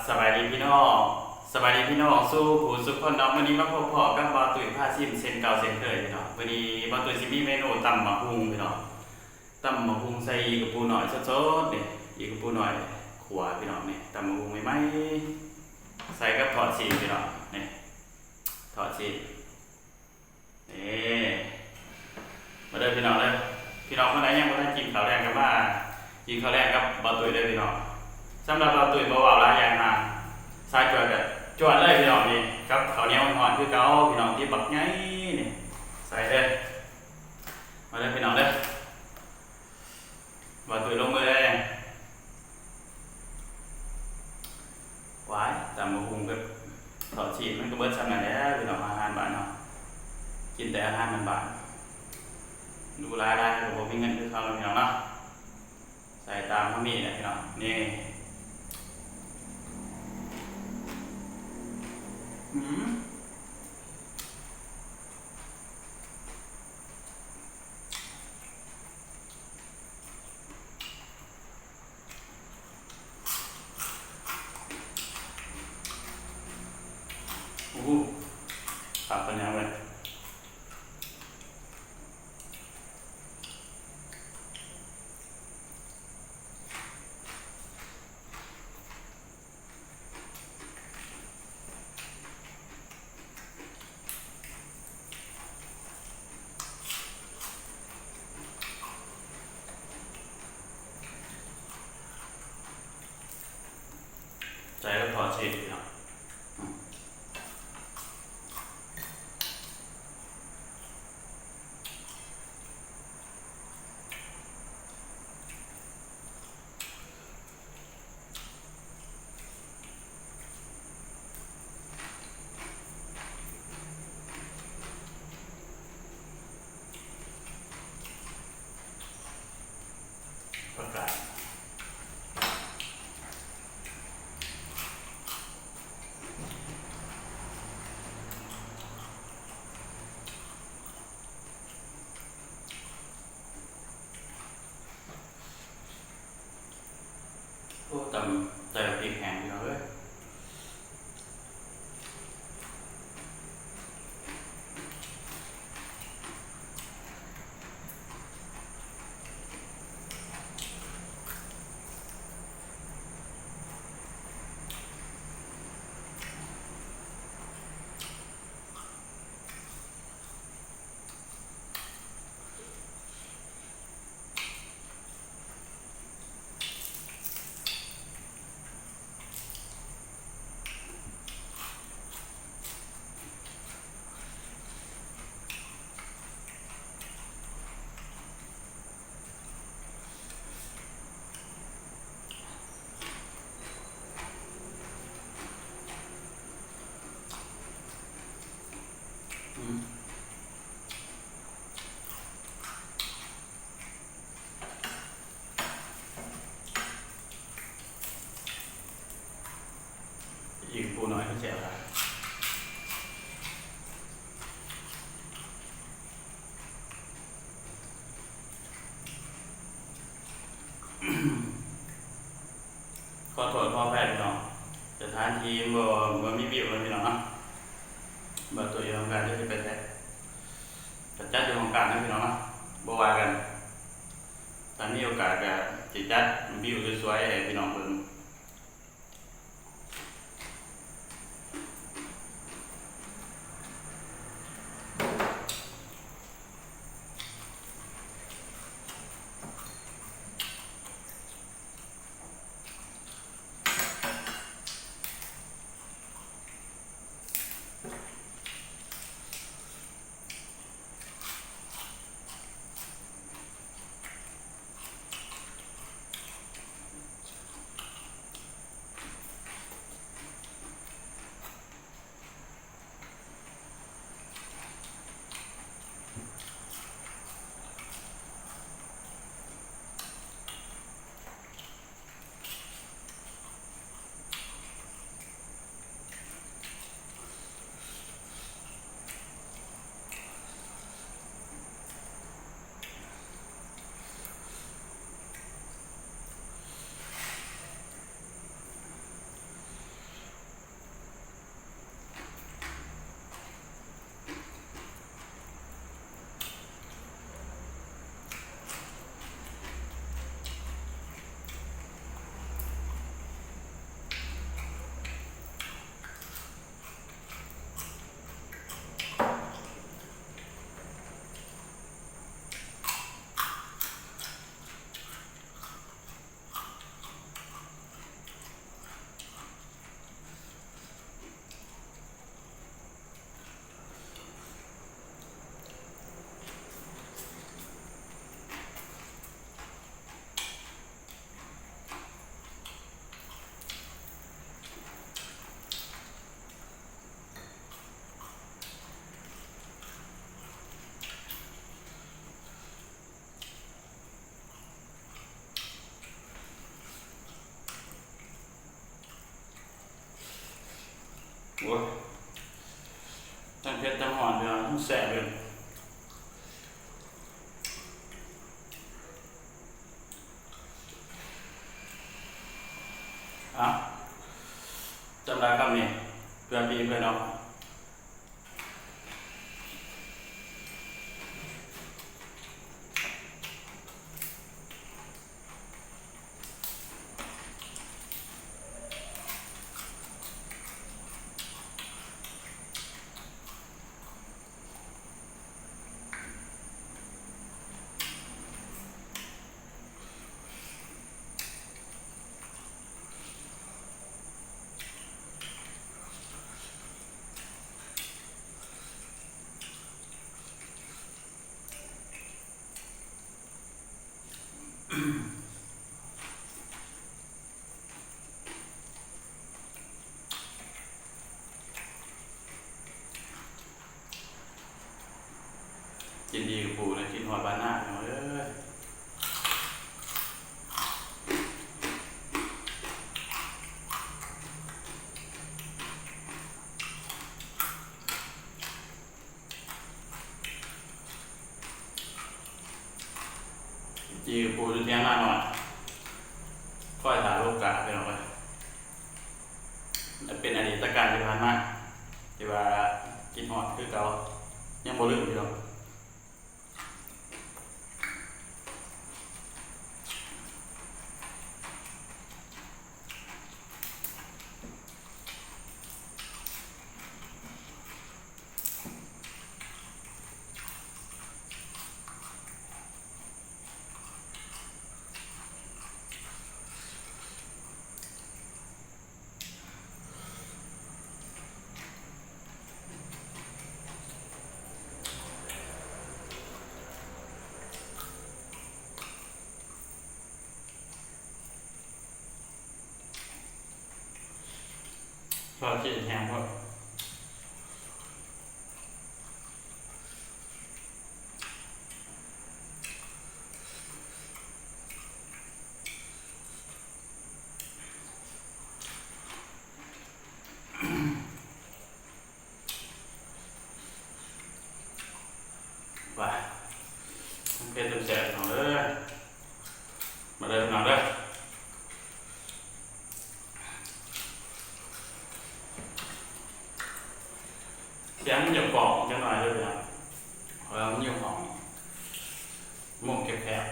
ສະບາຍດີພີ່ນ້ອງ ສະບາຍດີພີ່ນ້ອງສູ່ຜູ້ສູ່ຄົນເນາະ. ມື້ນີ້ມາພົບພໍ້ກັບບ່າວຕຸ້ຍພາຊິມເຊັ່ນເກົ່າເຊັ່ນເຄີຍພີ່ນ້ອງ. ມື້ນີ້ບ່າວຕຸ້ຍຊິມີເມນູຕຳໝາກຫຸ່ງພີ່ນ້ອງ. ຕຳໝາກຫຸ່ງໃສ່ອີ່ກະປູນ້ອຍສົດໆ ນີ້ ອີ່ກະປູນ້ອຍຂົ້ວພີ່ນ້ອງ. ນີ້ ຕຳໝາກຫຸ່ງໃໝ່ໆ ໃສ່ກັບທອດຊີ້ນພີ່ນ້ອງ. ນີ້ ທອດຊີ້ນ. ນີ້ ມາເດີພີ່ນ້ອງເດີ. ພີ່ນ້ອງຄົນໃດຍັງບໍ່ທັນກິນເຂົ້າແລງກໍມາກິນເຂົ້າແລງກັບບ່າວຕຸ້ຍເດີພີ່ນ້ອງ. ສຳລັບບ່າວຕຸ້ຍບໍ່ເວົ້າຫຼາຍຢ່າງນານ ສາຍຈວດກໍຈວດເລີຍພີ່ນ້ອງ. ນີ້ ກັບເຂົ້າໜຽວຮ້ອນຄືເກົ່າພີ່ນ້ອງ ຕິບບັກໃຫຍ່ນີ້ ໃສ່ເລີຍ. ມາເດີພີ່ນ້ອງເດີ. ບ່າວຕຸ້ຍລົງມືເລີຍ. ຫວາຍ ຕຳບັກຫຸ່ງກັບທອດຊີ້ນ ມັນກໍເບິດສ່ຳນັ້ນແຫຼະພີ່ນ້ອງ. ອາຫານບ້ານເຮົາ ກິນແຕ່ອາຫານບ້ານໆ. ດູຫຼາຍໆ ກໍບໍ່ມີເງິນຄືເຂົາເນາະພີ່ນ້ອງເນາະ. ໃສ່ຕາມເຮົາມີແຫຼະພີ່ນ້ອງ. ນີ້ ອືມ. ໂອ້ໂຫ ຄັກປານຫຍັງເວີຍ. ໃສ່ແລ້ວທອດຊີ້ນເນາະ. ປະກາດ ໂອ້ ຕຳໃສ່ພລິກແຫ້ງພີ່ນ້ອງເອີຍ. ອີກປູນ້ອຍແຊບຫຼາຍ. ຂໍໂທດຂໍອະໄພພີ່ນ້ອງ ສະຖານທີ່ບໍ່ ບໍ່ມີວິວເນາະພີ່ນ້ອງເນາະ. ບໍ່ຕົວຢູ່ຫ້ອງການ ດຽວຊິໄປແທ້ ກະຈັດຢູ່ຫ້ອງການເນາະພີ່ນ້ອງເນາະ ບໍ່ວ່າກັນ. ຖ້າມີໂອກາດກະຊິຈັດວິວສວຍໆໃຫ້ພີ່ນ້ອງເບິ່ງ. ອ ໂອ້ຍ ທັງເຜັດທັງຮ້ອນ ພີ່ນ້ອງ ທັງແຊບເລີຍ. ເອົາ ຈຳໄດ້ຄຳນີ້ ເພື່ອພີ່ເພື່ອນ້ອງ. ກິນອີ່ກະປູນະ ຄິດຮອດບ້ານນາ ພີ່ນ້ອງເອີຍ. ຈີ່ປູຢູ່ຖຽງນາໜ້ອຍ ຄອຍຖ້າໂອກາດ ພີ່ນ້ອງເອີຍ. ແລະ ເປັນອະດີດຕະການທີ່ຜ່ານມາ ທີ່ວ່າຄິດຮອດຄືເກົ່າ ຍັງບໍ່ລືມ ພີ່ນ້ອງ. ພໍກິນແຮງໂພດ. ວ່າ ເຜັດແຊບໆ ພີ່ນ້ອງເອີຍ ມາເດີພີ່ນ້ອງເດີ. ສຽງມັນຈະກ້ອງຈັກໜ້ອຍເດີພີ່ນ້ອງ ເພາະວ່າມັນຢູ່ຫ້ອງມຸມແຄບ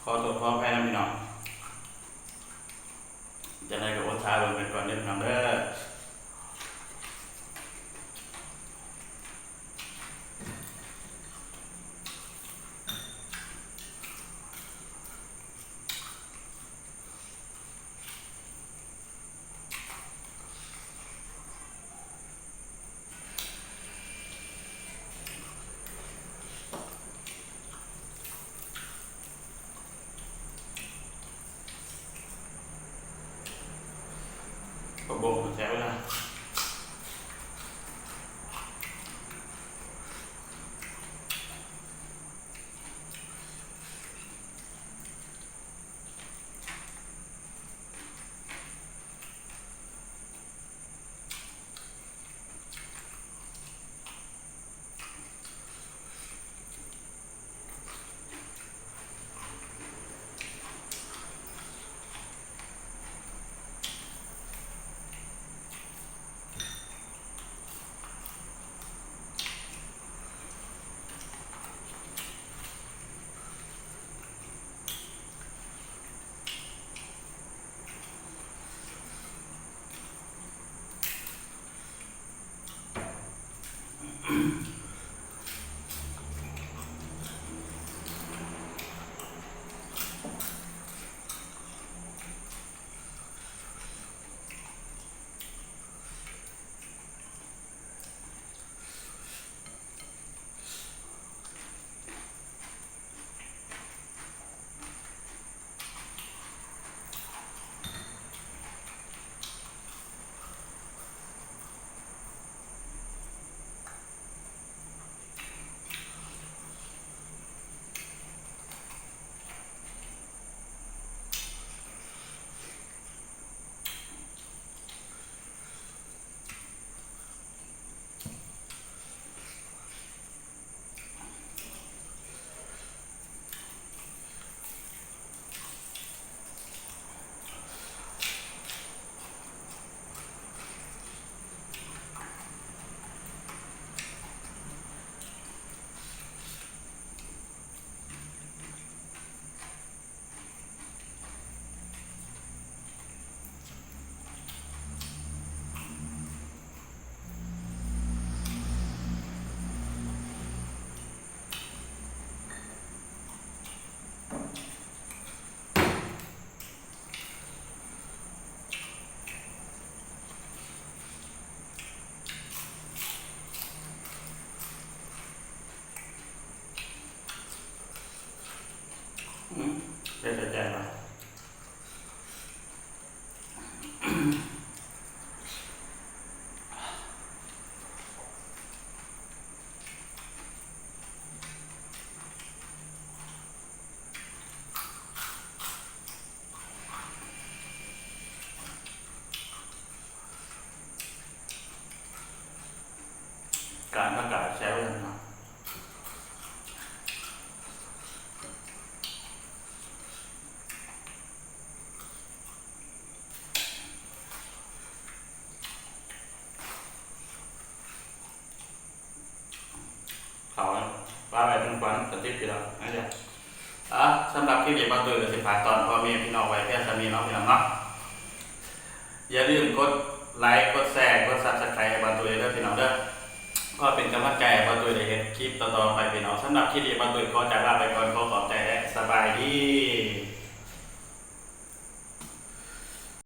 ໆ ຂໍໂທດຂໍອະໄພນຳພີ່ນ້ອງ. ຈັ່ງໃດກໍອົດຖ້າເບິ່ງກັນກ່ອນເດີພີ່ນ້ອງເດີ. ຜັກບົວແຊບເລີຍ. ເ ເຈົ້າເຂົ້າໃຈບໍ່? ການປະກາດແຊວເນາະ ເຂົາວ່າໄປເປັນຂວັນກະຕິດຢູ່ດອກ ນັ້ນແຫຼະ. ອ່າ ສຳລັບຄລິບນີ້ ບ່າວຕຸ້ຍກະຊິຝາກຕ້ອນພໍ່ແມ່ພີ່ນ້ອງໄວ້ພຽງສ່ຳນີ້ເນາະ ພີ່ນ້ອງເນາະ. ຢ່າລືມກົດໄລ ກົດແຊ ກົດຊັບສະໄຄຣບ໌ໃຫ້ບ່າວຕຸ້ຍເດີ ພີ່ນ້ອງເດີ ເພື່ອເປັນກຳລັງໃຈໃຫ້ບ່າວຕຸ້ຍໄດ້ເຮັດຄລິບຕໍ່ໆໄປ ພີ່ນ້ອງ. ສຳລັບຄລິບນີ້ ບ່າວຕຸ້ຍຂໍຈາກລາໄປກ່ອນ ຂໍຂອບໃຈ ແລະ ສະບາຍດີ.